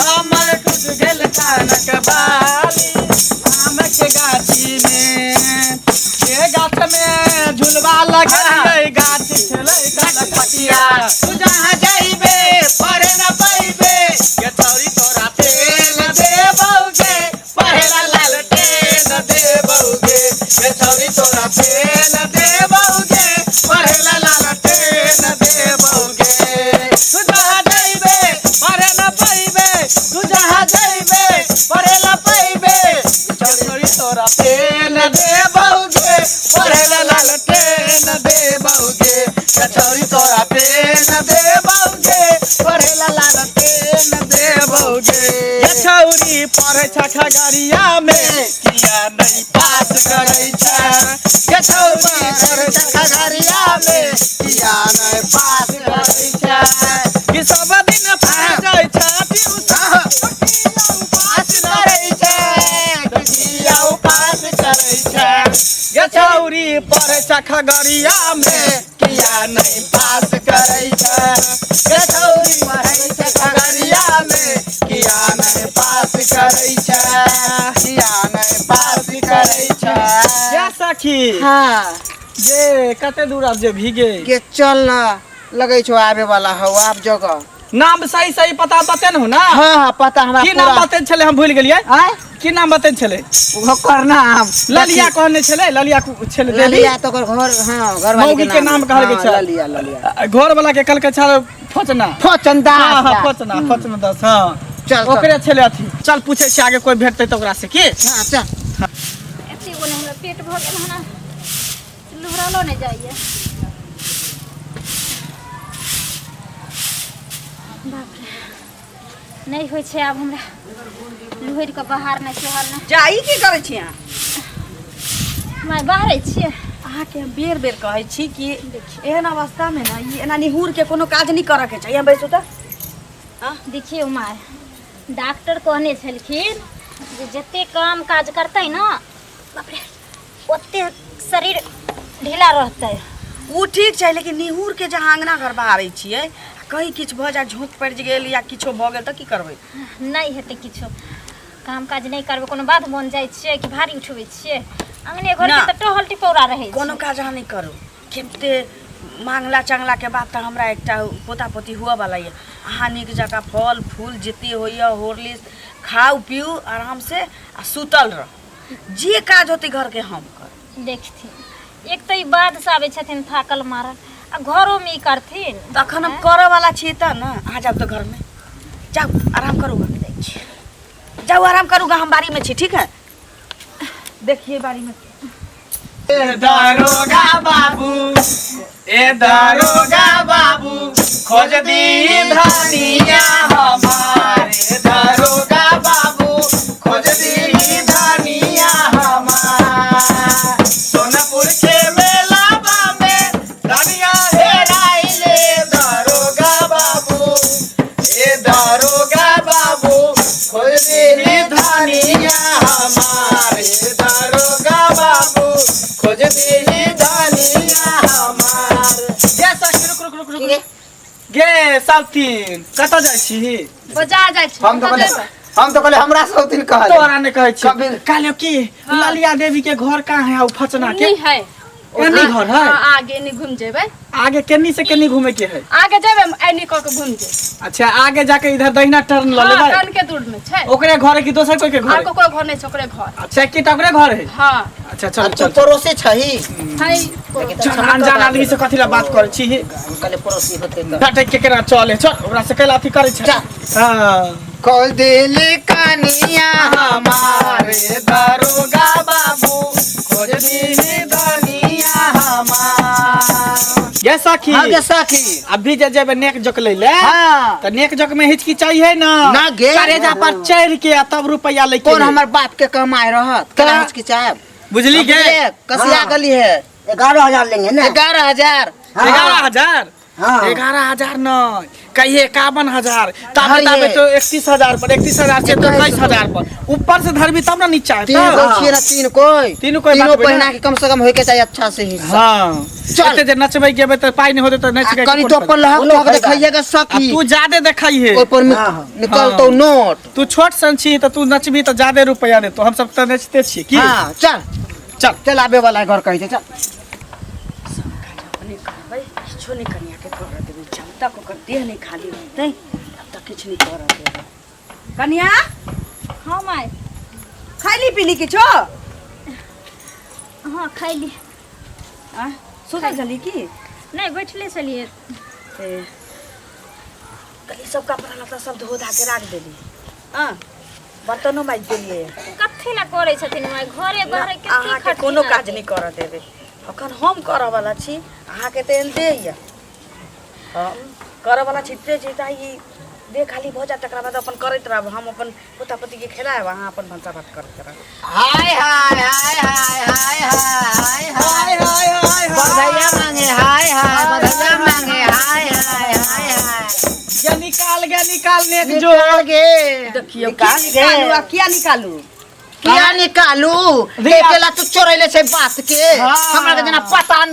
हमर टूट गेल कानक बाली आमक गाछी में। के गाछ में झुलवा लगलियै, गाछ छलै कलकतिया। तू जहाँ जइबे पढ़े न पैबे, गे छौरी तोरा तेल देबौगे, पढ़ेला लालटेन देबौगे। गे छौरी तोरा तेल देबौगे, पढ़ेला लालटेन देबौगे। तू जहाँ जइबे पढ़े न पैबे, तू जहाँ जइबे पढ़े न पैबे, छौरी तोरा तेल देबौगे, पढ़ेला लालटेन देबौगे। छौरी तोरा तेल देबौगे, पढ़ेला लालटेन देबौगे। ये छौरी पढ़ै छ खगड़िया में, किया नहीं पास करै छ। ये छौरी पढ़ै छ खगड़िया में, किया नहीं पास करै छ। कि सब दिन पढ़ जाइ छ ट्यूशन, किया उपास करै छ, किया उपास करै छ। ये छौरी पढ़ै छ खगड़िया में, किया नहीं पास करै छ। ये छौरी पढ़ै छ खगड़िया में, किया नहीं पास करै छ, किया नहीं पास करै छ। क्या सखी? हाँ। जे कते दूर आब जे भीगे के चल ना, लगै छौ आबे वाला हौ आब जगह। नाम सही सही पता बते न हो ना? हाँ हाँ पता हमरा की नाम पूरा। बते छले, हम भूल गेलियै। आय? की नाम बते छले? ओकर नाम ललिया कहने छले, ललिया छले देवी। ललिया तो ओकर घर, हाँ, घर वाली मौगी के नाम कहल गेल हाँ, छल। ललिया ललिया। घर वाला के कहलकै छल फचना। फचन दास। हाँ हाँ फचना, फचना दास। हाँ चल, चल। ओकरे छले अथी। चल पूछे छी आगे कोई भेटतै तऽ ओकरा से की। हाँ चल। एते गो ने हमरा पेट भऽ गेल हन, लुहरलो नहि जाइए। बाप रे, नहि होइ छै आब हमरा लुहरि कऽ बाहर नहि सोहर नहि। जा, ई की करै छी अहाँ? माय, बाहरै छियै। अहाँके हम बेर बेर कहै छी कि एहन अवस्थामे ने ई एना निहुर के कोनो काज नहि करऽके चाही। हम बैसू तऽ। देखियौ माय, डॉक्टर कहने छलखिन जे जते काम काज करतै ने, बाप रे, ओते शरीर ढीला रहतै। ओ ठीक छै, लेकिन निहुर के जहाँ अङ्गना घर बहारै छियै, कहीं किछु भऽ जाय, झोंक पड़ि गेल या किछो भऽ गेल तऽ की करबै? नहि हेतै किछो। काम काज नहि करबै, कोनो बाध बन जाइ छियै कि भारी उठबै छियै? अङ्गने घरके ना। तऽ टहल टिपौरा रहै छै। कोनो काज अहाँ नहि करू। खेपते मांगला चांगलाके बाद तऽ हमरा एकटा पोता पोती हुअ वाला यऽ। अहाँ नीक जकाँ फल फूल जते होइए हॉर्लिक्स खाउ पीउ आरामसँ आ सुतल रहू। जे काज होतै घरके हम करब। देखथिन, एक तऽ ई बाधसँ आबै छथिन थाकल मारल, आ घरोमे ई करथिन। तखन हम करऽ वाला छी तऽ ने। अहाँ जाउ तऽ घरमे जाउ, आराम करू ग, जाउ आराम करू ग, हम बाड़ीमे छी। ठीक है, देखिए बाड़ीमे। ए दारोगा बाबू, ए दारोगा बाबू, खोज दी धनिया हमारे। दारोगा बाबू, खोज दी धनिया हमार। सोनपुर के मेला में धनिया हेराइले। दारोगा बाबू, ए दारोगा बाबू, खोज दी धनिया हमारे। दारोगा बाबू, खोज दी धनिया हमार। गे सखी, रुक रुक रुक रुक गे साउथिन, कतऽ जाइ छी? बाजार जाइ छी। हम तो कहले, हम तो कहले हमरा सौतिन कहले। तोरा नहि कहै छी। कभी- कहलियौ कि ललिया देवी के घर कहाँ है? ओ फचना के नहीं है। एनी घर है? हाँ, आगे नहीं घूम जेबै। आगे केन्नी से केन्नी घूमे के है? आगे जेबै, एनी कऽ के घूम जेबै। अच्छा, आगे जाके इधर दहिना टर्न ल हाँ, लेबै। टर्न के दूर में छै। ओकरे घर है कि दोसर कोई के घर आर है? कोई घर नहीं छै, ओकरे घर। अच्छा, एकटा ओकरे घर है। हाँ। अच्छा चल आ तू चल। पड़ोसी छही? है। चल, अनजान आदमी से कथी ला बात करै छी? हम कहले पड़ोसी होते तऽ। डाटे के केना चले, चल, ओकरा से कैला अथी करै छै। चल। हाँ। खोल दिली कनिया हमारे दारोगा बाबू, खोज दी धनिया हमार। गे सखी। हाँ गे सखी। अभी जे जेबे नेक जोक लै ले। हाँ। त नेक जोक में हिचकिचाई है ना? ना गे। करेजा पर चढ़ के आ तब रुपया ले के कौन ले। हमर बाप के कमाए रहत केना हिचकिचायब? बुझली गे? कसिया गली है। 11,000 लेंगे ना? 11,000। 11,000। हाँ। 11,000 नहीं कहिए 51,000 ताबे हरिये। ताबे तो 31,000 पर 31,000 से तो 21,000 पर ऊपर से धरबी तब ना नीचा तीन हेतौ। कोई छियै ना, तीन कोई। तीनू कोई तीनों बात पहिना ना। के कम से कम होय के चाहिए अच्छा से हिस्सा। हाँ चल। एते जे नचबै गेबै तऽ पाइ नहि होतै तऽ नचि आ के कनी कोन तो अपन फायदा? लहक कोनो लहक फायदा देखैएगा आ सखी। तू जादे देखै हे। ओहि पर हाँ, हाँ। निकलतौ हाँ। नोट। तू छोट सन छी तऽ तू नचबी तऽ जादे रुपया देतौ, हम सब तऽ नचिते छियै की। हाँ चल चल। चल आबे वाला है घर कहै छै चल। अपने करबै किछो नहि कनियाके करऽ देबै जब तक ओकर देह नहि खाली होतै तब तक किछु नहि करऽ देबै। कनिया। हाँ माय। खैली पीली किछो? हाँ खैली। आँय, सुतल छली की? नहीं बैठले छलियै। ए, तऽ ई सब कपड़ा लत्ता सब धो धा के राख देली। हाँ बर्तनो माजि देलियै। कथी ला करै छथिन माय, घरे बहरे कते अहाँके खटथिन कोनो अहाँके? काज नहि करऽ देबै, अखन हम करऽ वाला छी, अहाँके तऽ एनते यऽ। हम करऽ वाला छिटते छी तऽ ई देह खाली भऽ जायत तकरा बाद अपन करैत रहब, हम अपन पोता पोतीके खेलायब, अहाँ अपन भनसा भात करैत रहब। हाय हाय हाय हाय हाय हाय हाय हाय हाय बधैया मांगे हाय हाय बधैया मांगे हाय हाय हाय हाय। गे निकाल गे निकाल नेक जो निकाल गे। देखियौ निकाल की गे। निकालू आ किया निकालू? किया निकालू? अकेला तू चोरैले छै बात के। हाँ। हमरा के जेना पता न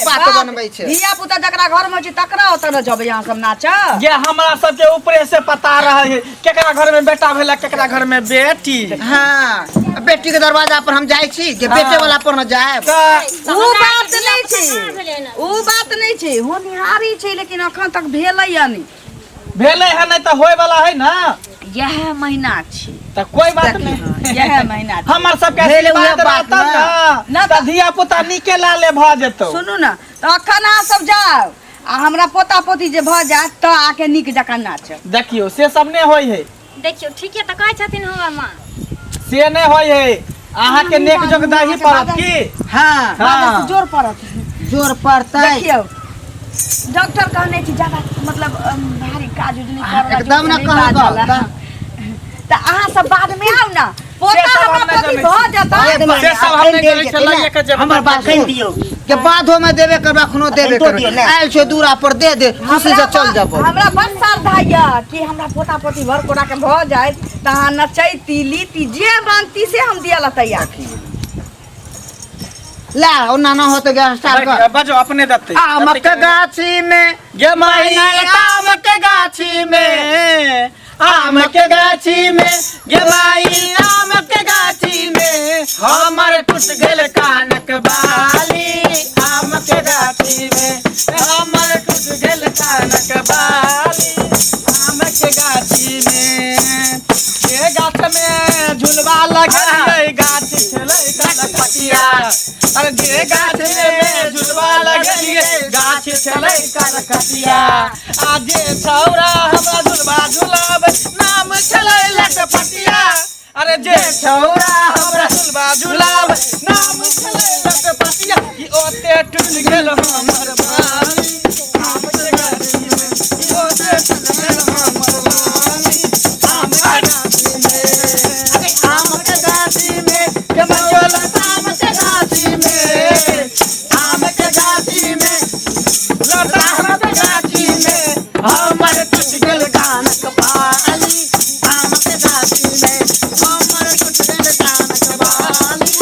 बात बनबै छै। धिया पुता जकरा घर में छै तकरा ओतऽ न जेबै अहाँ सब नाचऽ। गे हमरा सबके ऊपरे से पता रहै है केकरा घर में बेटा भेला केकरा घर में बेटी। हाँ बेटी के दरवाजा पर हम जाइ छी के बेटे वाला पर न जायब। तऽ उ हमरा बात के नहि धिया छै, पुता कहाँ भेलै ने? उ बात नहि छै, होनिहारी छै लेकिन अखन तक भेलैया नहि। भेलै है नहि तऽ होय वाला है ना। इएह महीना छी तऽ कोई बात नहीं, इएह महीना छी। हमर सबके भेलै उएह आशीर्वाद बात रहतौ ना। ना तऽ धिया पुता नीके लाले भऽ जेतौ। सुनू ने तऽ अखन अहाँ सब जाउ आ हमरा पोता पोती जे भऽ जायत तऽ आके नीक जकाँ नाचब। देखियौ से सब नहि होइ है। देखियौ ठीके तऽ कहै छथिन हमर माँ। से नहि होइ है, अहाँके नेक जोग दही पड़त की। हाँ हाँ जोर पड़त, जोर पड़तै। देखियौ डॉक्टर कहने छी ज्यादा मतलब भारी काज उज नहि करऽ एकदम न कहलक। तऽ अहाँ सब बाद में आउ ना, पोता से सब हमरा हम नहि पोती जनै भऽ जेतै। से सब हम नहि जनै छियै, लइए के जेबै। हमर बात कहि सुन दियौ के बाधो में देबे करबा अखनो देबे तो दियौ करबे। ने। आयल छौ दूरा पर दे दे खुशी से चल जबो। हमरा बड़ श्रद्धा यऽ कि हमरा पोता पोती भर कोड़ा के भऽ जायत तऽ अहाँ नचैती लीती जे मांगती से हम दिअ ला तैयार। ला ओ नाना होते गया स्टार्ट कर। बजो अपने दत्ते। आमक गाछी में गे माई आमक गाछी में, आमक गाछी में गे माई आमक गाछी में हमर टूट गेल कानक बाली। आमक गाछी में हमर टूट गेल कानक बाली। आमक गाछी में जे गाछ में झुलवा लगलियै गाछ छलै कलकतिया। अरे जे गाछ में झुलवा लगलियै गाछ छलै कलकतिया। आ जे छौरा हमरा झुलवा झुलाबै नाम छलै लटपटिया। अरे जे छौरा हमरा झुलवा झुलाबै नाम छलै लटपटिया। कि ओते टूटि गेल हमर बाली आमक गाछी में। कि ओते टूटि गेल हमर बाली आमक गाछी में। अरे आमक गाछी में के मंगल आमक गाछी में, आमक गाछी में लता आमक गाछी में हमर टूटि गेल कानक बाली। आमक गाछी में हमर टूटि गेल कानक बाली।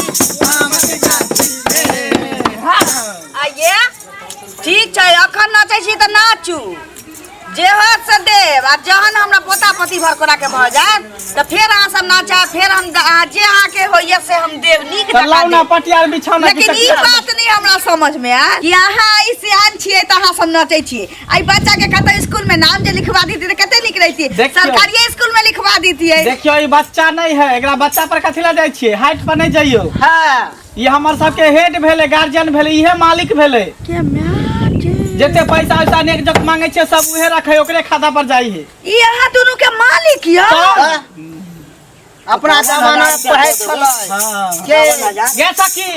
आमक गाछी में। आइये ठीक छै, अखन नचै छी तऽ नाचू, जे होत से देब। आ जहन हमरा पोता पोती भर कोड़ा के भऽ जायत तऽ फेर अहाँ सब नाचा, फेर हम जे अहाँके होइया से हम देब नीक तऽ जकाँ लाउ ना देब। पटियार बिछौना की लेकिन ई चक्कर? बात नहीं हमरा समझ में आयल कि अहाँ ई सियान छियै तऽ अहाँ सब नचै छियै। एहि बच्चा के कतौ स्कूल में नाम जे लिखवा दैतियै तऽ कते नीक रहितियै, देखियौ। सरकारिये स्कूल में लिखवा दैतियै। देखियौ ई बच्चा नहीं है, एकरा बच्चा पर कथी लए जाइ छियै, हाइट पर नहीं जइयौ। हाँ ई हमर सबके हेड भेलै, गार्जियन भेलै, इहे मालिक भेलै। के my के। जते पैसा वैसा नेक जक मांगे छियै सब उहे रखै, ओकरे खाता पर जाइ है। ई अहाँ दुनू के मालिक यऽ? अपना जमाना में पढ़ै छलै। हाँ। के गे सखी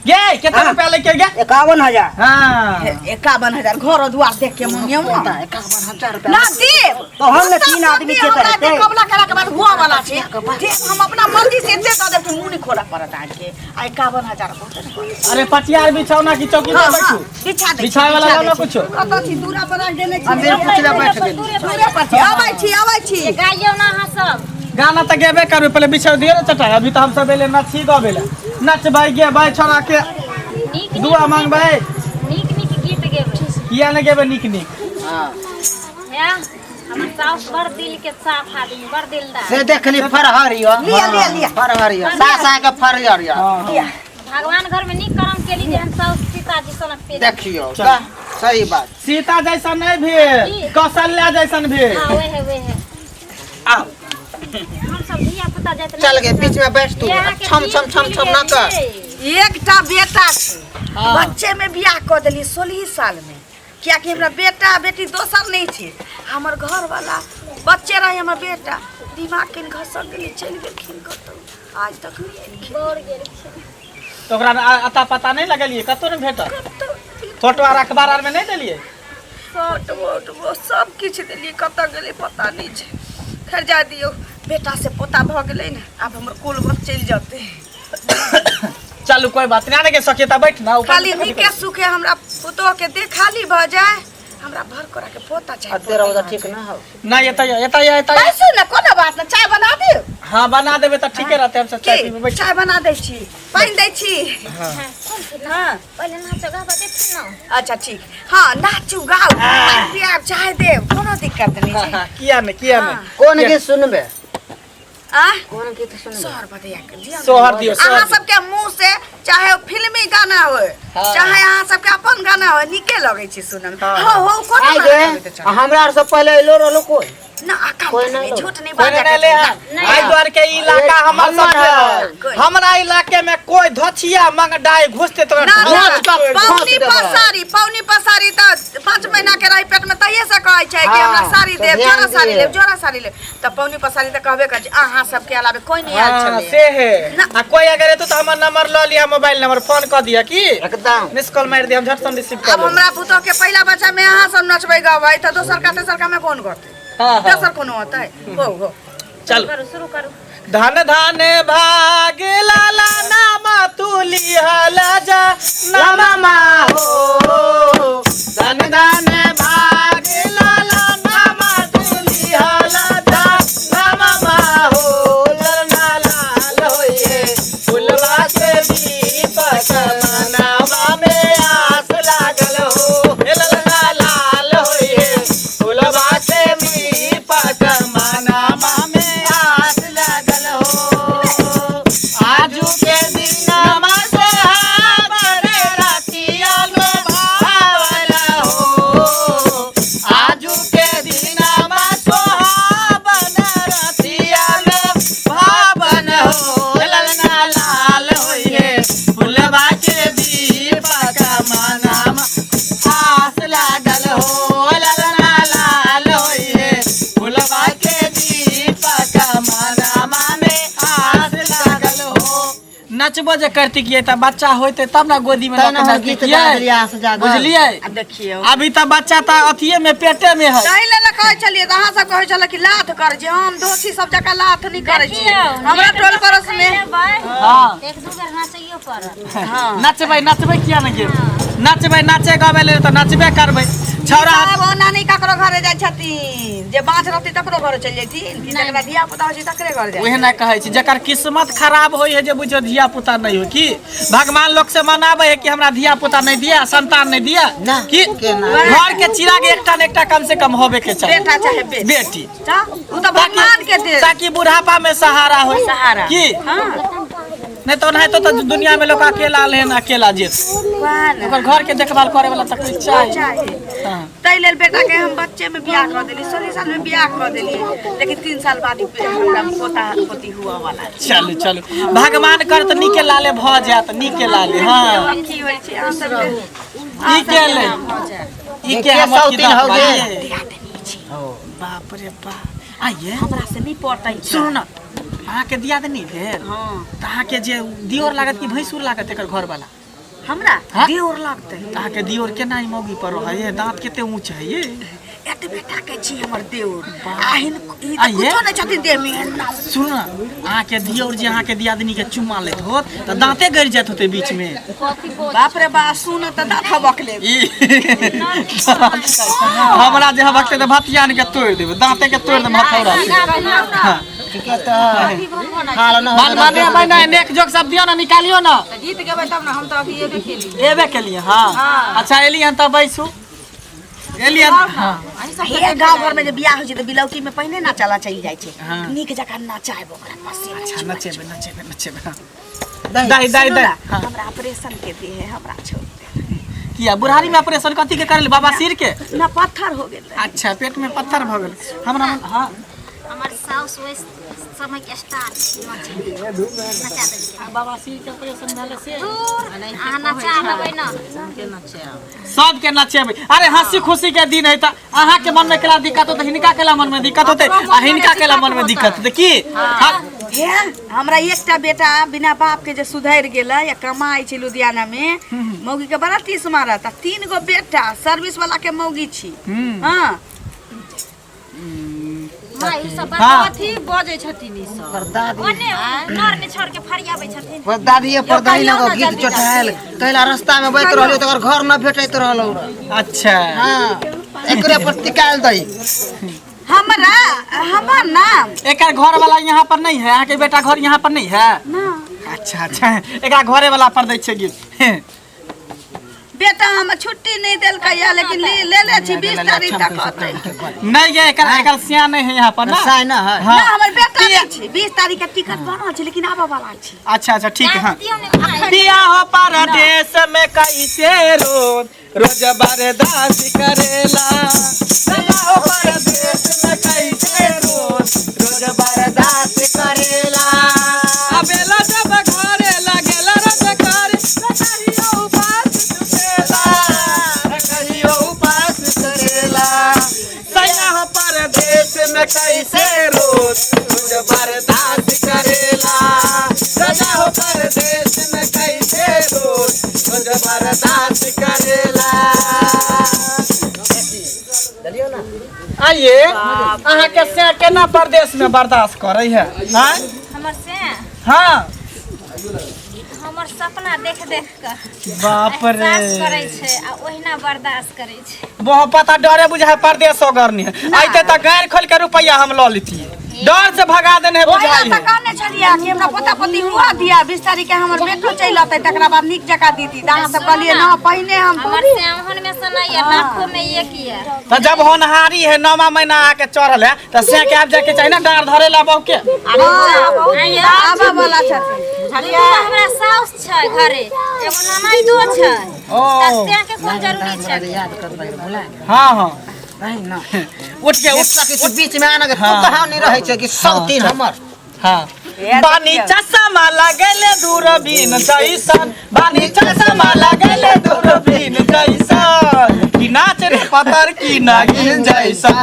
गे कितना रुपया लेके गे? 51,000। हाँ 51,000 घर द्वार देख के मंगियौ ना। 51,000 रुपया ना देब। तो हम ने 3 आदमी के हमरा तरह जे कबला करा के बाद हुआ वाला छी देब हम अपना मर्जी से एते दऽ देब कि मुँह नहि खोलऽ पड़त अहाँके। आ 51,000 बहुत ने। अरे पटियार बिछौना की चौकी हाँ, पर हाँ, बैठू। बिछा दै छी, बिछाए वाला बिछा लाओ ना दै छी। कुछो। कतऽ छी? दूरा पर राखि देने छी। हम बिना पुछले बैठ गेली। दूरे पर छी। अबै छी, अबै छी। गाइयो ना अहाँ सब। गाना तऽ गेबे करबै, पहिले बिछा दियौ ने चटाई। अभी तऽ हम सब एले नची गबे ला, नचबै गेबै छोड़ा के नीक दुआ नीक मांगबै। नीक नीक गीत गेबै। किया ने गेबै नीक नीक? हाँ। या हमर साउस बड़ दिल के साफ आदमी, बड़ दिलदार। से देखली फरहर यो। लिअ, लिअ, लिअ। फरहर यो। सास आके फरहर यो। हाँ। भगवान घर में नीक कर्म केली जे हम साउस सीताजी सनक पेली। देखियो त सही बात। सीता जैसा नहीं भेल, कौशल्या जैसन भेल। हाँ वह है वह है। आओ। हम सब धिया पुता जाइत चल गे बीच में बैठ तू। यहाँ के छम छम छम छम ना कर। एकटा बेटा छै, बच्चे में बियाह कऽ देलियै 16 साल में, कियाकि हमरा बेटा बेटी दोसर नहीं छै। हमर घर वाला बच्चे रहे, हमर बेटा दिमाग के घसक गेलै, चलि गेलखिन कतौ, आज तक नहि एलखिन। दौड़ गेलखिन। तो ओकरा अता पता नहीं लगलियै, कतौ नहीं भेटल? फोटो आर अखबार आर में नहीं देलियै? फोटो वोटो सब किछु देलियै, कतऽ गेलै पता नहीं छै। खैर जा दियौ, बेटा से पोता भऽ गेलै ने, आब हमर कुल बस चलि जेतै। चलू कोई बात नहीं, आने के सकेता बैठ ना ऊपर। खाली नीके सुखे हमरा पुतोह के देह खाली भऽ जाए, हमरा भर कोरा के पोता चाही। तेरा उधर ठीक ना हो? ना एता एता एता। बैसू ने, कोनो बात ना, चाय बना दियौ। हाँ बना देबे तऽ ठीके रहते, हम सब चाय पीबे बैठ। चाय बना दै छी, पानि दै छी। हाँ। पहिले नाचो गाबऽ देथिन ना। अच्छा ठीक, हाँ नाचू गाउ, पानि पियाब, चाय देब, कोनो दिक्कत नहीं छै। किया नहीं, किया नहीं। कोन गीत सुनबे? आ कोन गीत सुनबे? सोहर बदैया के दियौ। सोहर दियौ। अहाँ सबके मुँह से चाहे ओ फिल्मी गाना होय, चाहे अहाँ सबके अपन गाना होय, नीके लगै छै सुनऽ में। हो हो कोनो आइ गाना गे, लगै तऽ चलू। हमरा आर से पहिले एलो रहलो कोई? ना अकाल कोई नहीं, नहीं झूठ नहीं कोई बाजऽ नहीं ले के है। आई द्वार के इलाका हमर हमर सब है। हमरा इलाके में कोई धोछिया मंगडाई घुसते तो ना, ना, घोंच के पौनी घोंच देबै। पसारी, पौनी पसारी तऽ 5 महीना के रही पेट में तहिये से कहै छै कि हमरा हाँ, साड़ी तऽ देब, ध्यान जोड़ा साड़ी दियै। लेब, जोड़ा साड़ी लेब, तऽ पौनी पसारी तऽ कहबे करै छै। अहाँ सबके अलावे कोई नहीं आयल हाँ, छलै। से है। ना। आ कोई अगर एतो तो हमर नंबर ल लिया, मोबाइल नंबर फोन कर दिया की एकदम मिस कॉल मार दिया, हम झट से रिसीव कर अब लेब। हमरा पुतोह के पहिला बच्चा में अहाँ सब नचबै गबै तऽ दोसर का तेसर का में कोन करतै? हाँ, हाँ। दोसर कोनो होतै? हो हो चल करू, शुरू करू। धन धन भाग लाला नामा तुली हला जा नामा हो, धन धन भाग लाला नामा तुली हला जा नामा हो, ललना लाल होइए फुलवा के दीपक मनावा में आस लागल हो, हे ललना लाल होइए फुलवा के दीपक मनावा में आस लागल हो। आजू के दिनमा सोहावर रातिया लो भावल हो, आजू के दिनमा सोहावन रतिया लो भावन हो, ललना लाल होइए फुलवा के दीपक मनामा आस लागल हो, ललना लाल होइए फुलवा के दीपक मनामा में आस लागल हो। नचबो जे करती तऽ बच्चा होइते तब ना गोदी में तब लऽ ना के हम गीत नचतियै। गा देलियै आस जागल। बुझलियै? आ देखियौ अभी तऽ बच्चा तऽ अथिये में पेटे में है। ताहि लेल कहै छलियै तऽ अहाँ सब कहै छलै कि लाथ करै छी, हम दोषी सब जकाँ लाथ नहि करै छी। देखियौ, हमरा टोल पड़ोस में हाँ। एक दू बेर नाचैयो पड़त। नचबै नचबै किया ने गेबै, नचबै नाचे गाबै लेल तऽ नचबे करबै। छौड़ा साहब ओना नहि ककरो घरे जाइ छथिन, जे बाँझ रहतै तकरो घरे चलि जैथिन कि जकरा धिया पुता होइ छै तकरे घर जाइ। ओहे ना कहै छी, जकर किस्मत खराब होइ है जे बुझियौ धिया पुता नहीं हो, की भगवान लोग से मनाबै है कि हमरा धिया पुता नहीं दिया, संतान नहीं दिया, ना, की केना? घर के चिराग एकटा ने एकटा कम से कम होबे के चाही, बेटा चाहे बेटी, बेटी उ तऽ भगवान के देल, ताकि बुढ़ापा में सहारा हो, सहारा। की हाँ नहीं तो नहीं तो दुनिया में लोग अकेला लेन अकेला जेत, वएह ने। ओकर घर के देखभाल करे वाला तक चाहिए। चाही। ताहि लेल बेटा के हम बच्चे में बियाह कऽ देलियै, 16 साल में बियाह कऽ देलियै, लेकिन 3 साल बाद ही हमरा पोता पोती हुआ वाला। चलू चलू भगवान कर तऽ नीके लाले भऽ जायत, नीके लाले। हाँ की होइ छै अहाँ सबके? ई के ले ई के हमर सौतीन हो गेल। बाप रे बाप, आइए हमरा से नहि पटै छै। सुनू ना, अहाँके दियादनी भेल? हाँ। तऽ अहाँके जे दियोर लागत कि भैंसुर लागत एकर घर वाला? हमरा हाँ? दियोर लगतै। अहाँके दियोर केना ई मौगी पर रहै ये, दाँत कते ऊँच है ये? एतबे ताकै छी हमर देउर आ हिन ई आ तऽ ये? कुछो नहि छथिन देह में एना। सुन ना, अहाँके दियौर जे अहाँके दियादनी के चुम्मा लैत होत तऽ दाँते गड़ि जाइत होतै बीच में। कथी बोल बाप रे बा, सुन तऽ दाँत हबक लेब। ई हमरा जे हबकतै तऽ भतियान के तोड़ि देबै, दाँते के तोड़ि देबै हथौड़ा से। हाँ। ठीके तऽ हाल न मान माने माने नेक जोक सब दियौ ना, निकालियौ ना। गीत गेबै तब ना, हम तऽ अभी एबे केली। एबे केलियै। हाँ अच्छा, एली हन तऽ बैसू, एली हन। हाँ हे, गाँव घर में जे बियाह होइ छै तऽ बिलौकी में पहिने नाचला चलि जाइ छै। हाँ। नीक जकाँ नचायब ओकरा पसीना। अच्छा, नचेबै नचेबै नचेबै। हाँ। दही। दाइ दाइ सुनू दाइ। ना, हाँ। हमरा ऑपरेशन के दे है, हमरा छोड़ दे। किया बुढ़ारी में ऑपरेशन कथी के करेले? बाबा सिर के? ना, पत्थर हो गेल रहे। अच्छा, पेट में पत्थर भऽ गेल। हमरा हाँ। हमर साउस ओहि समय के स्टार छी, नचा देलकै। बाबा सिर के ऑपरेशन भेलै से? दूर, अहाँ नचा देबै ना। सबके नचेबै। अरे हंसी खुशी के दिन है तऽ अहाँके मन में केला दिक्कत होतै, हिनका केला मन में दिक्कत होतै आ हिनका केला मन में दिक्कत होतै की? हाँ। हे, हमरा एकटा बेटा बिना बाप के जे सुधरि गेलै या कमाइ छै लुधियाना में, मौगी के बड़ा टीस मारत, आ 3 गो बेटा सर्विस वाला के मौगी छी। हाँ। माय, ई सब बात हाँ। कथी बजै छथिन ई सब? परदादी। ओने नर ने छोड़ के फरियाबै छथिन। परदादी परदादी कहियौ लग ने गीत जल्दी। चढ़ायल कैला रास्ता में बैत रहलो तकर घर न भेटैत रहलो। अच्छा। हाँ, एकरे पर टिकायल दही। हमरा हमर नाम एकर घर वाला यहाँ पर नहीं है? अहाँ के बेटा घर यहाँ पर नहीं है ना। अच्छा अच्छा, एकरा घरे वाला पर दै छै गीत। बेटा हमर छुट्टी नहीं देलकै या, लेकिन ले ले ले छी, 20 तारीख तक अतै। नहीं ये एकर एकर सिया नहीं है यहाँ पर ना? साय न है। हाँ। ना, हमर बेटा नहीं छै, 20 तारीख के टिकट बनल छै, लेकिन आबऽ वाला छै। अच्छा अच्छा, ठीक है। हाँ। दियौ ने माय। पिया हो परदेश में कैसे रोज रोज बर्दाश्त करेला, पिया हो परदेश में कैसे रोज रोज बर्दाश्त करेला, अबेला जब घरे लगेला रोज करे, कहियो उपास सुतेला, कहियो उपास करेला, सैया हो परदेश में कैसे रोज रोज बर्दाश्त करेला, सजा हो परदेश में कैसे रोज रोज बर्दाश्त करेला। आइए, अहाँ के से केना परदेश में बर्दाश्त करे है? हाँ? हमर से? हाँ। हमर सपना देख देख के बाप रे। एहसास करै छै आ ओहिना बर्दाश्त करै छै। बहुत पता डरे बुझाय परदेश गरनी है, आइते तऽ गाड़ खोल के रुपया हम लऽ लेतियै, डर से भगा देने है। ओहिना बुझाइ तऽ है। कहने छलियै कि हमरा पोता पोती हुआ दिया, 20 तारीख के हमर बेटो चलि अतै, तकरा बाद नीक जकाँ दीदी। तऽ अहाँ सब कहलियै ना, पहिने हम हमर से ओहन में से नहीं है, लाखों में एक ही है। तऽ जब होनहारी है, नौवा महीना आके चढ़ल है, तऽ से के आबि जाके चाही ना डार धरे ला बहू के। आबऽ वाला छथिन। दूगो हमरा साउस छै घरे, एगो ननैदो छै। ओ। तऽ से के कोन जरूरी छै? याद कर भुला गेल। हाँ हाँ। नहीं ना। उठ के उठ। उठ, बीच में आना के तू कहाँ नहीं रहै छै कि सब तीन हमर। हाँ, बानी चश्मा लगले दूरबीन जैसन, बानी चश्मा लगले दूरबीन जैसन, कि नाच रे पतर की नागिन जैसन।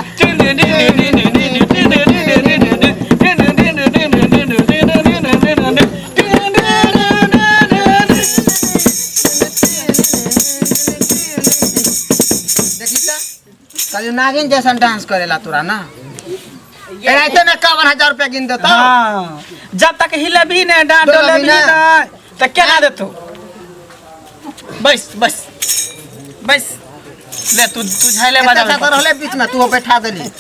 देखी त कहलियो नागिन जैसन डांस करेला तोरा ना, एनाहिते में 51,000 रुपया गिन देता। हाँ, जब तक हिले भी नहीं, डांट डोले भी डोले भी नहीं, तो केना देतौ? बस बस बस, ले तू तू झाइले बजा। अच्छा तऽ रहले बीच में, तू बैठा देली।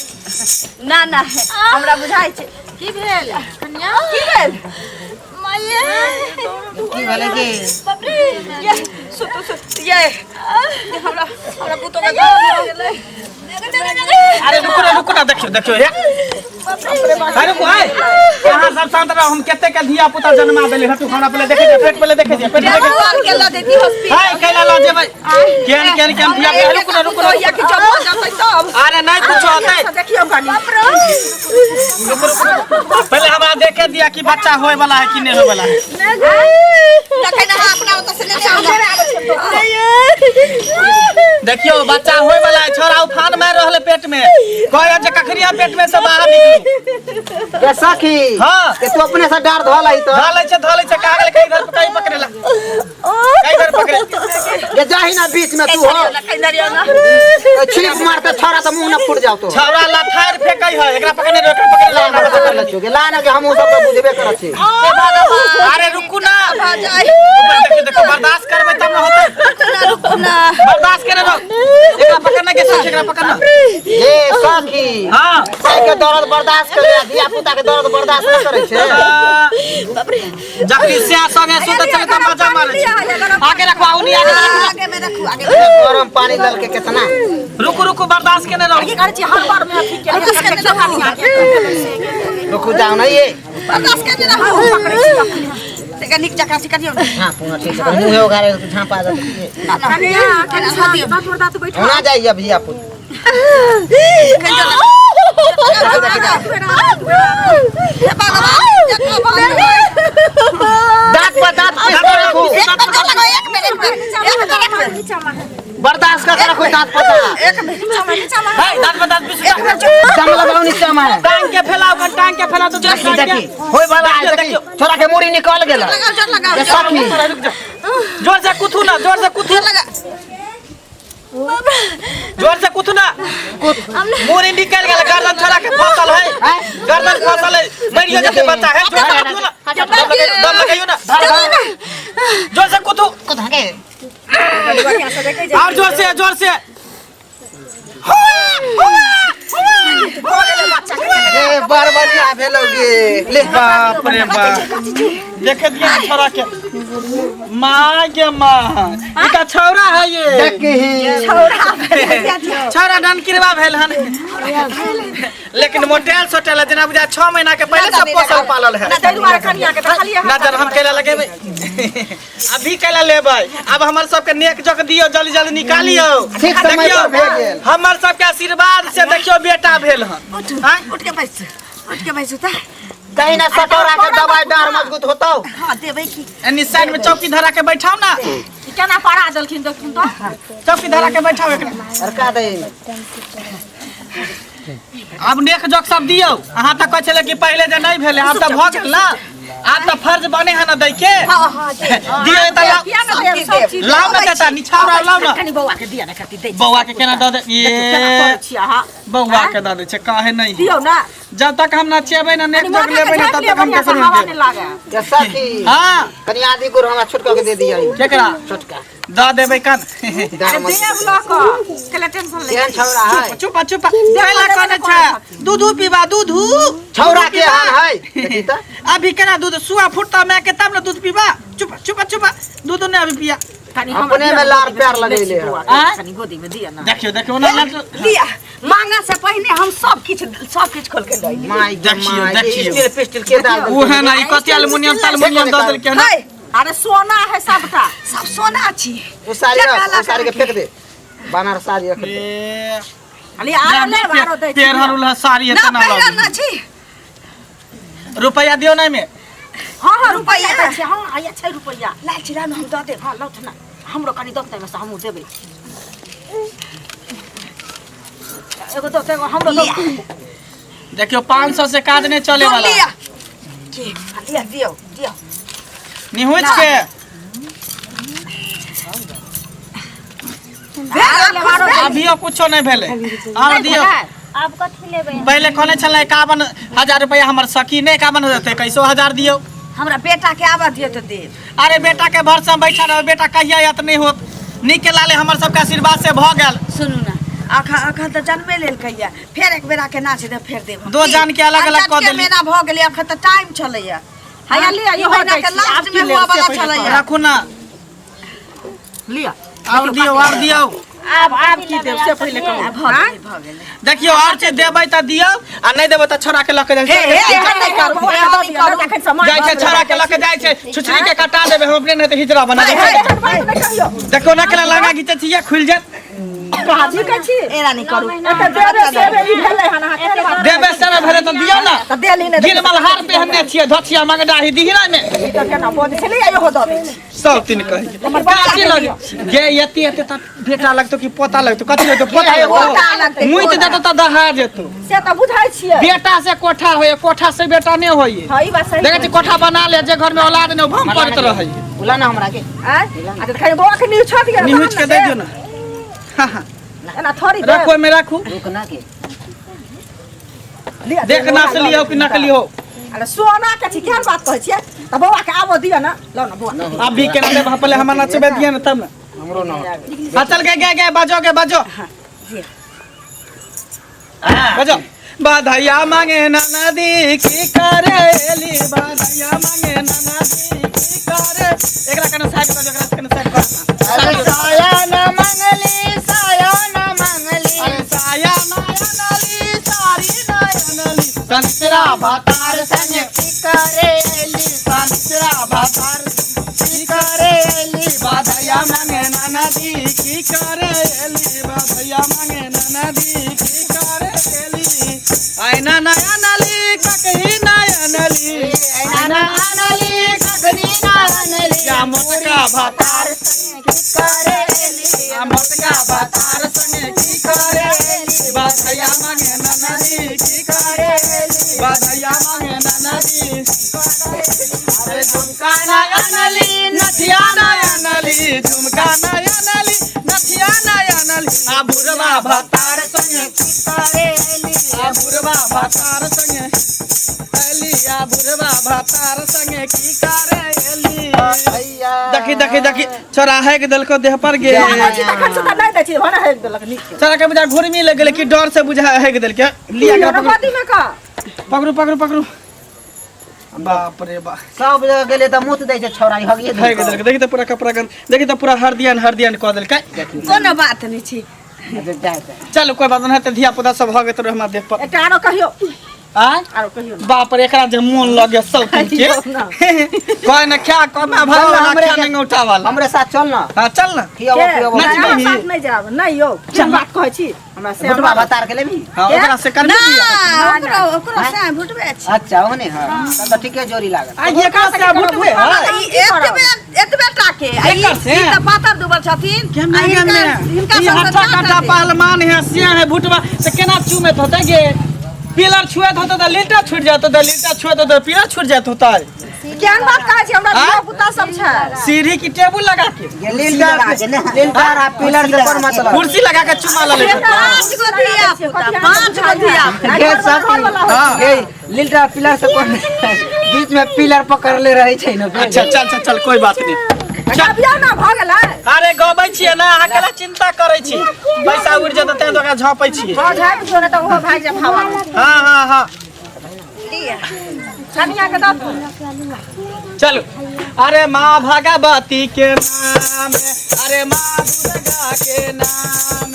ना ना, हमरा बुझाइ छै। की भेल कन्या? की भेल? माये। की भेलै कि? बाप रे। ये सुतु सुतु, ये हमरा हमरा पुतो के दर्द भऽ गेलै। अरे रुको ना, रुको ना, देखियो देखियो हे, अरे रुको, आय अहाँ सब शांत रहो। हम कते के धिया पुता जन्मा देली। हटू, हमरा पहिले देखे दे पेट, पहिले देखे दे पेट, देखे दे। भगवान के लऽ देती हॉस्पिटल। हाय, कैला लऽ जेबै? केन केन केन धिया पुता? रुको ना, रुको ना। या कि जब भऽ जेतै तब। अरे नहीं कुछ होतै। देखियौ कनी। रुको रुको, पहले हमरा देखे दिया कि बच्चा होए वाला है कि नहीं होए वाला है। तखन अहाँ अपना ओतऽ से लेने आउ। देखियो, बच्चा होए वाला है। छोरा उफान मारि रहल है पेट में, कहे जे कखनिया पेट में से बाहर निकलू। ए सखी। हाँ। के तू अपने से डार धोला ही तो धऽ लै छै, धऽ लै छै। कागल कहीं इधर कहीं पकड़ेला, कहीं इधर पकड़े। ये जाही ना बीच में तू हो छीप मारते छोरा तो मुंह ना फूट जाओ तो छौड़ा लथार फेकै है एकरा पकड़ने एकरा पकड़ने ला ना पकड़ ले छुगे ला ना के हम सब तो बुझबे करत छी अरे रुकू ना देखियो देखो बर्दाश्त करबै तब ना होतै रुकू ना बर्दाश्त करे रहो एकरा पकड़ने के साथ एकरा पकड़ना ए सखी हां साई के दर्द बर्दाश्त कर ले धिया पुता के दर्द बर्दाश्त न करै छै जखनी से संगे सुते चले त मजा मारे छै आगे रखो आउ नहीं आगे रखो आगे में रखू आगे गरम पानी दल के केतना रुकू रुकू बर्दाश्त केने रहो की करै छी हर बार में अथी के रुकू जाओ ना ये बर्दाश्त करने रहू पकड़ै छी तक निक जकाँ से करियौ ना हां पुना ठीक छै मुंह उघारे झांपा दे कनिया कनि दियौ होना जाइए धिया पुता दांत पर दांत पीस के रखो बर्दाश्त कर रखो दांत पर दांत हे दांत पर दांत पीस दम लगाओ नीचा में टांग के फैलाओ कन टांग के फैलाओ तो देखी देखी होय वाला है देखी छोरा के मुड़ी निकल गेल ये सखी जोर से कुथू ना जोर से कुथू जोर से कुथू ना मुड़ी निकल गेल गर्दन छोरा के फसल है गर्दन फसल है मरियो जते बच्चा है जोर से कुथू ना दम लगाइयो ना जोर से कुथू कुथा के और जोर से जोर से ए बड़ बढ़िया भेलो गे ले बाप रे बाप देखे दिया छोरा के माँ गे माँ इका छौरा है ये देखी छौरा डनकिरवा भेल हन लेकिन मोटेल सोटेल है, जेना बुझा 6 महीना के पहले से पोसल पालल है ना जब हम कैला लगेबै अभी कैला लेबै अब हमर सबके नेक जोक दियो जल्दी जल्दी निकालियो ठीक समय पर भे गेल हमर सबके आशीर्वाद से देखियो बेटा भेल हन आँय? उठ के बैस उठ के बैसू त कहीं ना सटोरा के दवाई डार मजबूत होतो हां देबै की एनी साइड में चौकी धरा के बैठाओ ना केना पड़ा देलखिन देखुन तो चौकी धरा के बैठाओ एकरा अरका दे अब नेक जोक सब दियो अहाँ तऽ कहै छलै कि पहिले जे नहीं भेलै आब तऽ भऽ गेल ना आब तऽ फर्ज बने है ना दै के हां हां दियो तऽ लाउ किया ना देब सब चीज लाउ ना चाचा निछावर लाउ ना कनि बौआ के दिया ना कति दे बौआ के केना दऽ दे केना करै ये छी अहाँ बौआ के दऽ दै छै काहे नहीं दियौ ना जब तक हम ना चेबै ना नेक कनि जोक माथा लेबै के ना झाँपि तब लिअ तक हम बढ़िआँ से केकरो हवा नहीं नहि देब लागे के सखी हाँ कनी आदि गुड़ हमरा छोटका के दे दिया केकरा छोटका दऽ देबै कन डार अरे मजबूत देब लऽ कऽ केला टेंशन ले केहन छौरा है चुप चुप कैला कहने छै दूध पीबा दूध छौरा के हाल है देखी त अभी केना दूध सुआ फुटता मैं के तब ना दूध पीबा चुप चुप चुप दूध नहीं अभी पिया कनि हमरा अपने में लार प्यार लगैले है। आँय? कनि गोदी में दिया ना देखियो देखियो ना लिया मांगा से पहले हम सब किछ खोल के दई माय गे देखियो, माय गे, देखियो। स्टील पिस्टल के डाल ओ है ना ई कथी एल्युमिनियम ताल्युमिनियम दऽ देलकै हन है अरे सोना है सबटा सब सोना छी ओ साड़ी क्या रख काला ओ साड़ी के फेंक दे बानर साड़ी रख दे ए खाली आरो लेब आरो दै छी। पेरहर उलहर साड़ी ना एतना पहिरल लग ना छी रुपैया दियौ ना एहिमे हाँ हाँ रुपैया रुपैया। दै छी हाँ आया छै रुपैया लाल छी लाल हम दऽ देब हाँ लौट ना हमरो कनि दऽ में से हमहूँ देबै एगो दऽ एगो हमरो दऽ देखियो 500 से काज नहीं चले वाला लिया के लिया दियौ दियौ निहुँच के अभियो कुछो नहीं भेलै आर दियौ आब कथी लेबै पहिले कहने छलै 51,000 रुपैया हमर सखी नहि 51,000 देतै कैसो 1000 दियौ हमरा बेटा के आबऽ दियौ तऽ देब अरे बेटा के भरसा बैठा रहो बेटा कहिया आयत नहीं होत नीक के लाले हमर सबके आशीर्वाद से भऽ गेल सुनू ना अखन अखन तऽ जन्मे लेलकैया फेर एक बेरा के नाच देब फेर देब हम। दो जान के अलग अलग कऽ देली देली। महीना भऽ गेलै अखन तऽ टाइम छलैया हैया लिअ ई इहो महीना दै के छी लास्ट आब की में लेब हुआ से वाला पहिले छलैया रखू ना लिअ और दियौ और दियौ आब आब की देब से पहिले कहू भऽ गेलै भऽ गेलै देखियौ और चीज देबै तऽ दियौ आ नहि देबै तऽ छोड़ा के लऽ के जाइ हे छै हे एहन नहि करू एहन नहि करू अखन सामान जाइ छै छोड़ा के लऽ के जाइ छै छुछरी के कटा देबै हम अपने नहि तऽ हिजरा बना देबै देखो ना केना लहंगा घीचै छियै खुलि जायत कहाजी के छी एना नहि करू एते देबे सेबे ई भेलै हन अहाँ के बात देबै से भेलै तऽ दियौ ना तऽ देली ने गिल मलहार पेहनने छियै धोतिया मंगडाही दिही ना मे ई तऽ केना बोझ छलै इहो दऽ दै छी सब तीन कहै छै काची लग गे एते एते तऽ बेटा लगतो कि पोता लगतो कथी लगतो पोता पोता लगतो लगतै, मुइत देतो तऽ दहा जेतो से तऽ बुझै छियै बेटा से कोठा होइए कोठा से बेटा नहि होइए हाँ ई बात सही देखै छी कोठा बना ले जे घर में औलाद नहि भम पड़ैत रहै बोला ना हमरा के। आय अच्छा खाली बौआ के निहुछत गेल। निहुछ के दे दियो ना। हाँ हाँ एना थोड़ी रखो में राखू। रुक ना के लिया, देख नसली हो कि नकली हो। अरे सोना के छी, केहन बात कहै छियै? तऽ बौआ के आबऽ दिअ ना, लाउ ना बौआ। अब भी केना देब, पहले हमरा नचबे दिया ना तब ना। हमरो ना। हाँ चल गए गए गए, बजो गे बजो बजो। बधाइया मांगे नदी की करेली, बधाइया मांगे नदी की करे। एकरा कने साइड कर, एकरा कने साइड कर। अरे साया न मंगली, साया न मंगली, अरे साया नयनली, सारी नयनली, संतरा भातार संगे की करेली, संतरा भातार की करेली, बधाइया मांगे नदी की करेली, बधाइया मांगे नदी की करेली। आईना नया नली ककही नया नली, आईना नली कखनी ना नली, या मोटका भातार की करेली, या मोटका भातार संगे की करेली, बधाइया मांगे नदी की करेली, बधाइया मांगे नदी। अरे झुमका नया नली नथिया नया नली, झुमका नया नली नथिया नया नली, आ बुढ़वा भातार संगे की करेली, आ बुढ़वा भातार संगे एली, आ बुढ़वा भातार संगे की करेली। भैया देखी देखी देखी छोरा हेक देलको देह पर गे। मानै छी तखन से तऽ नहि दै छी, भने हेक देलक नीक के। छोरा के बुझा घुरमी लग गेलै कि डर से बुझा हेक देलके। लिया लिअ के ना गोदी में का। पकड़ू पकड़ू पकड़ू। बाप रे बाप, सब जगह गेले तऽ मुत दै छै छौड़ा, ई हगिए हेक देलके। देखी तऽ पूरा कपड़ा गन, देखी तऽ पूरा हरदियन हरदियन कऽ देलकै। कोनो बात नहि छै। चलू कोई बात नहीं, धिया पुता सब हो गेल हमरा देह पर। एकटा आरो कहियो, आय आरो कहियो ना। बाप रे, एकरा जे मोन लगे सब के कोई न क्या कमे भाव चल ना, ना हमरे क्या के- नहीं उठा वाला। हमरे साथ चल ना। हां चल ना। खियाबो के? पियाबो। नाच नहि, हमरा नहीं। साथ नहि जायब, नहि यौ, केहन बात कहै छी? हमरा से बुटबा भतार के लेबी? हां ओकरा से कर ना लिया। ओकरो ओकरो से भुटबे छै। अच्छा ओने हां, तब तऽ ठीके जोड़ी लागल। आ ये का से भुटबे है। ई एतबे एतबे टाके आ ई एकर से? ई तऽ पातर दुबर छथिन। के आ मैं हिनका में हिनका ई सबसँ हट्टा छोट कट्टा छथिन। पहलवान है, सिया है भुटबा से केना चूमेत होते गे? पिलर छुएत होते त लीटा छूट जात होते, लीटा छुएत होते पिलर छूट जात होता है। केहन बात कहै छी? हमरा आँय? धिया पुता सब छै। सीढ़ी की टेबुल लगा के, ये लिल्टर आ पिलर से कोन मतलब? कुर्सी लगा के चुमा ले लेते। पाँच गो धिया पुता, पाँच गो धिया पुता। ये सब ये लिल्टर पिलर से कोन बीच में पिलर पकड़ले रहै छै ने। अच्छा चल चल चल कोई बात नहीं। अबियौ ना, भऽ गेलै। अरे गबै छियै ना, अहाँ केला चिंता करै छी? पैसा उड़ि जेतै तें ओकरा झपै छियै। हँ झापि दियौ ने तऽ ओहो भागि जायत हवा। हाँ हाँ हाँ कनिया के दऽ दू। चलो। अरे माँ भगवती के नाम, अरे माँ दुर्गा के नाम,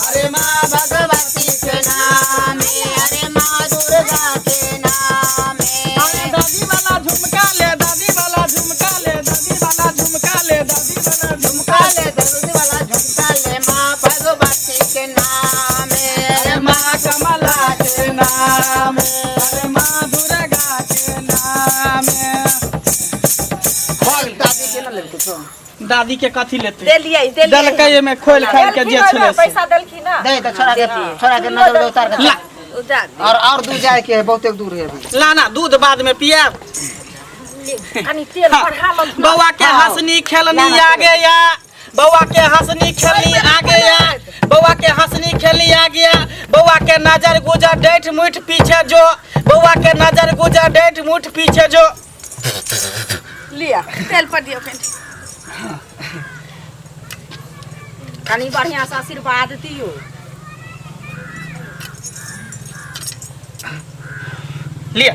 अरे माँ भगवती के नाम, अरे माँ दुर्गा के नाम, अरे दादी वाला झुमका ले, दादी वाला झुमका ले, दादी वाला झुमका ले, दादी वाला झुमका ले, दादी वाला झुमका ले, माँ भगवती के नाम, अरे माँ कमला के नाम, अरे माँ दुर्गा के नाम। दादी के ना लेलकै तो। दादी के कथी लेते? देलियै देलियै। देलकै एहिमे खोलि खालि के जे देलखिन छलै ओहिमे से। पैसा देलखिन ना। दे तऽ छोड़ा के, छोड़ा के नजर उतार के। ला उतार और दूर जाए के है, बहुते दूर है अभी। ला ना दूध बाद में पियाब। कनी तेल बढ़ा लऽ। बौआ के हंसनी खेलनी आ गया, बौआ के हंसनी खेलनी आ गया, बौआ के हंसनी खेलनी आ गया, बौआ के नजर गुजर डेठ मुठ पीछे जो, बौआ के नजर गुजर डेठ मुठ पीछे जो। लिअ तेल पर दियौ कनि। कनी बढ़िया से आशीर्वाद दियौ। लिअ।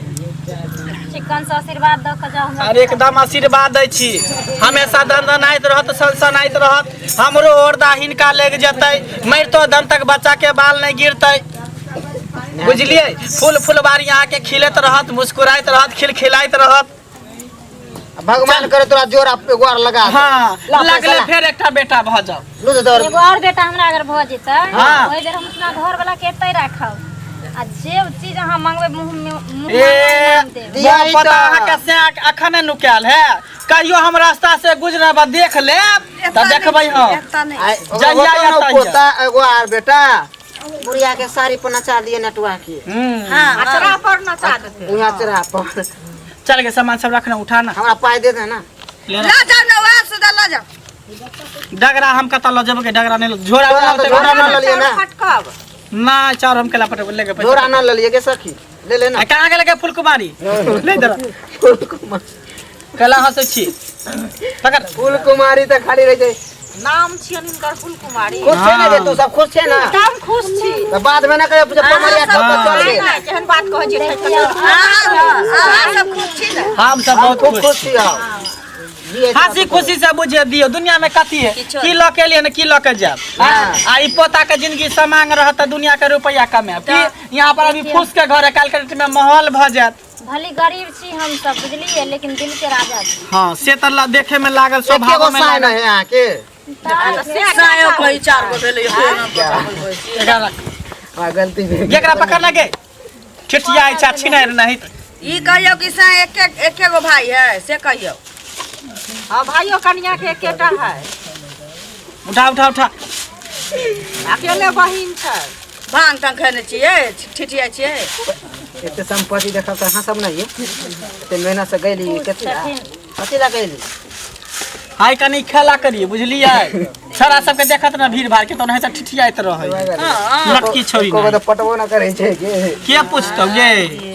चिकन से आशीर्वाद दऽ के जाउ हमरा। अरे एकदम आशीर्वाद दै छी, हमेशा दनदनाइत रहत, सनसनाइत रहत। हमरो औरदा हिनका लागि जेतै, मरितो दम तक बच्चा के बाल नहीं गिरतै, बुझलियै? फूल फुलबारी अहाँके खिलैत रहत, मुस्कुराइत रहत, खिलखिलाइत रहत। भगवान करे तोरा जोड़ा एगो आर लगा दे। हाँ ला पैसा लगले ला। फेर एकटा बेटा भऽ जाउ। लू तो दौड़। एगो और बेटा हमरा अगर भऽ जेतै, हाँ। ओहि बेर हम अपना घर वाला के एतै राखब आ जे चीज अहाँ मंगबै मुँह में मुँह ए मांगल नाम देब। दिया मोह ई पता तऽ। अहाँके से अखने नुकायल है, कहियो हम रास्ता से गुजरब आ देख लेब तऽ देखबै हम। एतऽ नहि। आइ, ओकरा जहिया होतौ या ने पोता एगो आर बेटा, बुढ़िया के साड़ी पर नचा दिए नटुआ के। हाँ अचरा पर नचा देतै। उहाँ चढ़ा पर। चल के सामान सब रखना, उठाना। हमरा पाइ दे दे ना। लेना। ला जाउ ने। लऽ जाउ। डगरा हम कतऽ लऽ जेबै के डगरा नहि झोरा झोरा तऽ झोरा ना ललियै ना। फटकब ना चाउर हम केला पटक लेके पैसा झोरा ना ललियै के सखी ले ले ना। आ कहाँ गेलै के फुलकुमारी ले दर फूल केला हंसै छी पकड़। फूल कुमारी तऽ खाली रहै छै। नाम छियनि हिनकर फूल कुमारी। खुश छै ने रे तू सब खुश छै ना? हम खुश छी। तऽ बाद में ना कहे पूछे पमरिया कब तक चल गेल। नहि केहन बात कहै छियै ठकि कऽ। अहाँ सब खुश छी ने? हम सब हम बहुत खूब खुश खुश छी हम। जी हंसी खुशी से बुझे दियौ दुनिया में कथी है की लऽ के एलियै ने की लऽ के जायब। आ ई पोता के जिंदगी समांग रहत तऽ दुनिया के रुपया कमायब की यहाँ पर अभी फूस के घर है काल्हि के डेट में महल भऽ जायत। भले गरीब छी हम सब बुझलियै लेकिन दिल के राजा छी। हाँ से तऽ देखे में लागल स्वभाव एके गो में साय लागल। है अहाँ के। सायो कही चार गो भेलै एकरा रख। हाँ गलती भेल। एकरा पकड़ लगे ठिठिया छै छिनार नहीं। ई कहियौ कि साय एके एके गो भाई है से कहियौ। हाँ भाइयो कनिया के एकेटा है। उठा उठा उठा। अकेले बहिन छै। भांग तांग खेने छियै ठिठिया छियै। एते संपत्ति देखब तऽ अहाँ सब नहीं है। एते मेहनत से गैली कथी ला कथी ला गैली। हाय कनी खेला करिए बुझलियै छड़ा सबके देखत ना भीड़ भाड़ के तो नहीं तऽ ठिठियाइत रहै लटकी छोड़ी एको गो तऽ पटबो ना करै छै के। के पूछतौ गे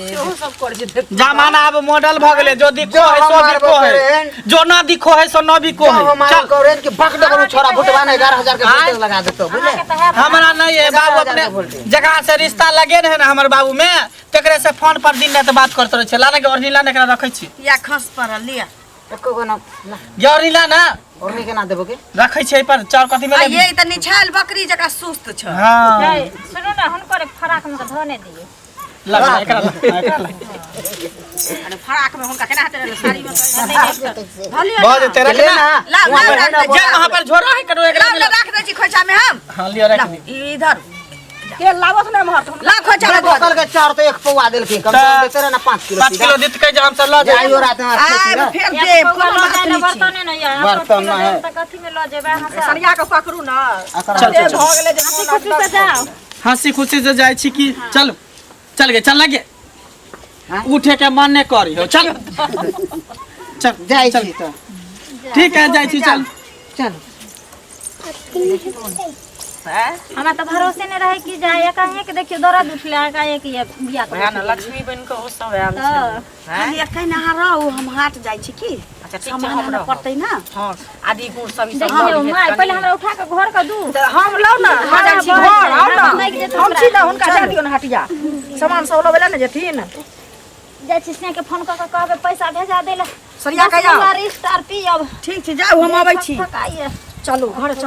सेहो सब करै छै। जमाना आब मॉडल भऽ गेलै जो दिखो है जो सो हम बिको है करेन। जो ना दिखो है सो न बिको है। चल चल करेन कि बक दे करू छोरा भुटवा ने 11,000 के वोल्टेज लगा देतो बुझले। अहाँके तऽ है हमरा नहीं है बाबू 11,000 अपने के वोल्टेज। जकरा से रिश्ता लगे ने है ना हमर बाबू में तकरे से फोन पर दिन रात बात करते रहै छै। लाने के ओढ़नी लाने एकरा रखै छी या खस पड़ल लिअ एको गो ना ना। गे ओढ़नी ला ना ओढ़नी केना देबो के रखै छै एहि पर चाउर कथी में आ ये तऽ निछायल बकरी जकाँ सुस्त छै। हाँ है, सुनू ने हुनकर एक फराक में धो नहि दियै। ला ला, एकरा ला एकरा ला। अरे फराक में हुनका केना हेतै साड़ी में धलियै भऽ जेतै रख ले ना ना। लाउ वहाँ लाउ पर राख है ना, दै जा वहाँ पर झोरा है करो एकरा लाउ मिला। राख दै छी खोइछा में हम। हाँ लिअ रख लाउ दी। इधर के लाबत ने महत हुनका। लाउ खोइछा में धऽ बोतल के चाउर तो एक पौआ देलखिन कम से कम देते रहे ना 5 किलो। 5 किलो देतकै जे हमसब लऽ जाइब। आइयो रात में आब फेर एक देब पौआ कोनो लऽ बात जाय लए नहि छै। बर्तने नहि यऽ। बर्तन नहि है। तऽ कथी में लऽ जेबै अहाँ सब? सरिया के पकड़ू ना। चल, चल, चल। भऽ गेलै जे हँसी खुशी से जाउ। हंसी खुशी से जाइ छी की चल चल गे चल लगे उठे के मन नहीं करी हो चल चल जाइ छी तऽ ठीक है जाइ छी चल चल। हमरा तऽ भरोसे नहि रहै कि जाय एकाएक देखियौ दर्द उठलै एकाएक ये बियाह कऽ वएह ने लक्ष्मी बनि कऽ ओ सब आयल तऽ खाली एखन अहाँ रहू हम हाट जाइ छी की अच्छा ठीक छै सामान हम आनऽ रहब। पड़तै ना। हाँ आदि गुड़ सब ई सब देखियौ लऽ माय लिहें पहिले हमरा उठा कऽ घर के दू। तऽ हम लौ ना हम जाइ छी हाँ, घर आउ ना। लागि जेतौ हम छी ना हुनका जा दियौ ने हटिया सामान सब लबै लए ने जेथिन। जाइ छी स्नेह के फोन कऽ कऽ कहबै पैसा भेजा दै लए। सरिया के आउ। रिश्ता आर पियब। ठीक छै जाउ हम अबै छी। थकाइए। चलू घर चलू।